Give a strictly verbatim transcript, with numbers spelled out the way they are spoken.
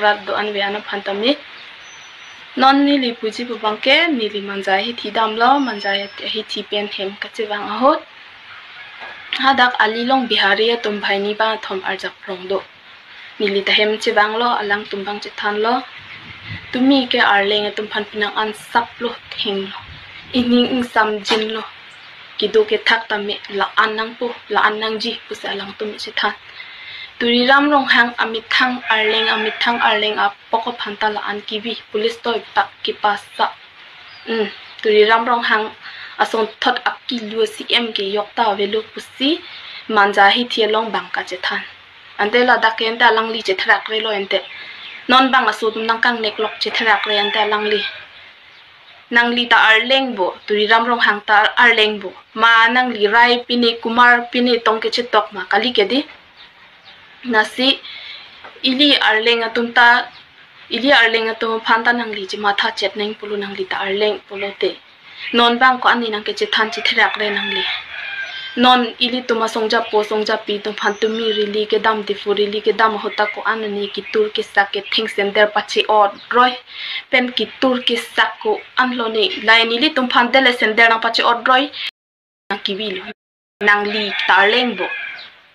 rat do-an ave an aphan tame. Non neli puji pu abang ke neli Manja hithi damlo, Manja hithi pen hem kachevang ahut. Hadak alilong Bihari atum banghini bangkethom arjap rong do. Neli ta hem chevanglo, alangtum abang chethanlo. Tumi ke Arleng atum aphan penang ansaplo, thenglo. Ining ingsamjinlo. Kedo kethak tame la-an nangpo, la-an nangji pusi alangtum chethan. Tuliram Ronghang amethang, Arleng amethang, Arleng apok aphan ta la-an kebi, police toi tak kepasa. Hmm, Tuliram Ronghang asonthot akilo C M kejok ta avelo pusi Manja hithi along abang kachethan. Ante ladak ke ante alangli chetherak relo ante. Non abang aso atum nangkangnek lok chetherak re ante alangli. Nangli ta Arleng bo, Tuliram Ronghang ta Arleng bo. Ma nangli Rai pine, Kumar pine tong kechetok ma, kali ke dei. Lasi ili Arleng atum ta, ili Arleng atum aphan ta nangli chematha chet nang pulo, nangli ta Arleng pulote. Non abang ko-an ne nangkechethan, chetherak re nangli. Non ilitum asongjapo songjapi atum aphan tumi rally kedam, Diphu rally kedam ahut ta ko-an ne ketur kesak, ketheng sandal pache-otroi. Pen ketur kesak ko-anlo ne. Lahei ilitum aphan dele sandal nangpache-otroi. Nangkebilo. Nangli ta Arleng bo.